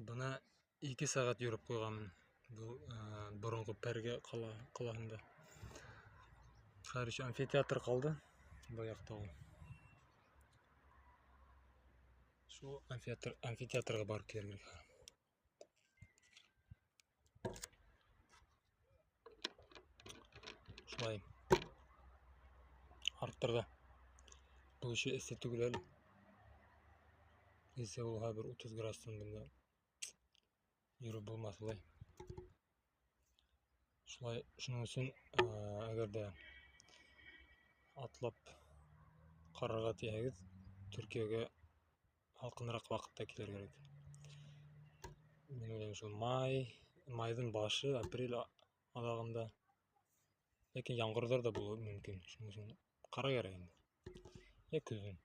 Бына 2 сәғәт йөрөп ҡуйғанмын был боронғо Пәргә ҡалаһында. Хәҙер еще амфитеатр ҡалды. Был яҡта ул. Шул амфитеатрға барып килергә кәрәк. Шулай. Арттырҙы. Был еще эҫе түгел әле. Эҫе булһа бер 30 градустан бында йөрөп булмаҫ улай. Шулай, шуның өсөн, әгәр ҙә атлап ҡарарға тиһәгеҙ, Төркиәгә һалҡыныраҡ ваҡытта килергә кәрәк. Мин уйлайым, шул майҙың башы, апрель аҙағында. Ләкин ямғырҙар ҙа булыуы мөмкин. Шуның өсөн ҡарарға кәрәк инде. Йә көҙөн.